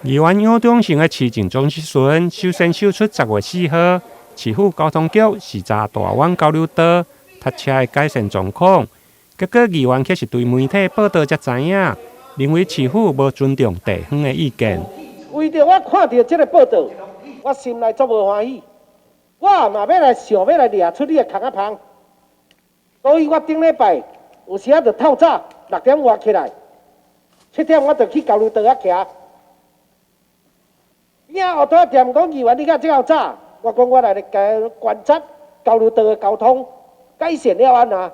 議員楊忠誠的市政總質詢，首先秀出10月4號，市府交通局視察大灣交流道塞車的改善狀況。結果議員卻是對媒體報道才知影，認為市府無尊重地方的意見。為著我看著這个報道，我心內足無歡喜，我嘛欲來想欲來掠出你的空仔芳，所以我頂禮拜有時仔就透早6點外起來，7點我就去交流道遐徛。你啊，學多店講議員，你敢這麼早？我講我來觀察交流道的交通改善了按怎？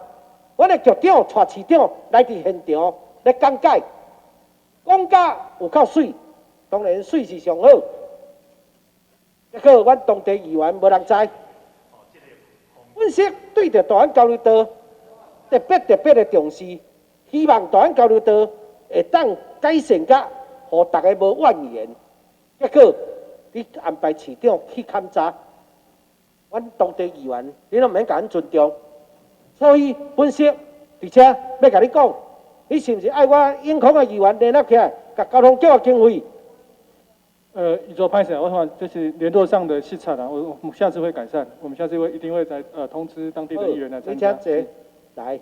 阮的局長帶市長來佇現場咧講解，講甲有夠媠，當然媠是上好。結果阮當地議員無人知，阮是對著大灣交流道特別特別的重視，希望大灣交流道會當改善甲，予逐家無怨言。結果你安排市長去勘查，阮當地議員，你攏毋免共阮尊重。所以本席佇遮欲共你講，你是毋是愛我永康的議員聯合起來，共交通局的經費？議座歹勢，我看這是聯絡上的失策啦，我們下次會改善，我們下次會一定會再通知當地的議員來參加。你請坐，來。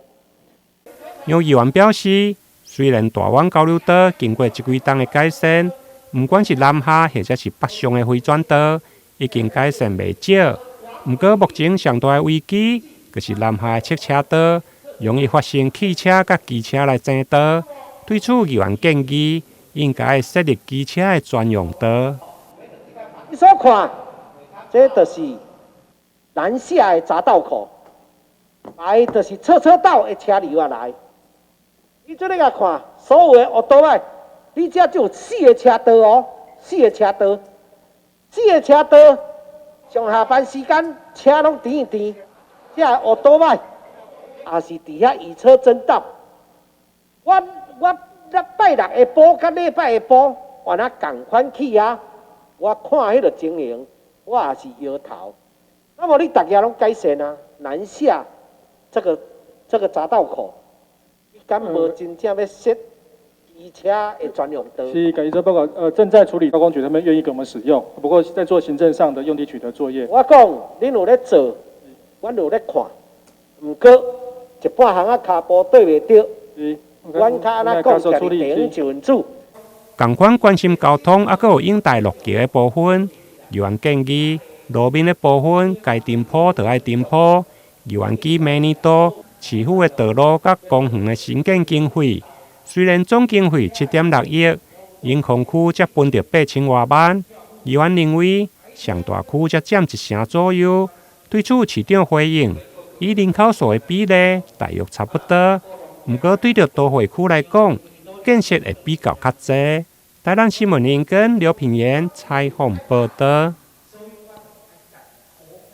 楊議員表示，雖然大灣交流道經過這幾冬的改善，毋管是南下或者是北上的迴轉道，已經改善袂少。毋過目前上大的危機，就是南下的側車道容易發生汽車佮機車來爭道。對此，議員建議應該設立機車的專用道。你所看，這就是南下的匝道口，來就是側車道的車流啊來。你這裡來看，所有的烏多仔，你這只有四个車道哦，四个車道，四个車道，上下班時間車攏甜甜，這烏多仔也是佇遐與車爭道。我拜六下晡佮禮拜下晡，原來仝款去啊！我看彼个情形，我也是搖頭。那麼你逐家攏改善啊？南下這個匝道口，你敢無真正欲設機車的專用道？是，感謝報告，正在處理，交通局他們願意給我們使用，不過在做行政上的用地取得作業。我講，恁有咧做，阮有咧看，毋過一半項仔跤步對袂著。阮較按怎講，家己地方一份子。仝款關心交通，猶閣有永大陸橋的部分，議員建議路面的部分該重鋪就愛重鋪。議員指明年度市府的道路佮公園的興建經費，雖然總經費7.6億，永康區才分著8千外萬。議員認為上大區才佔一成左右。對此市長回應，以人口數的比例大約差不多。毋過對著都會區來講，建設會比較較濟。台南新聞林根劉品言採訪報導。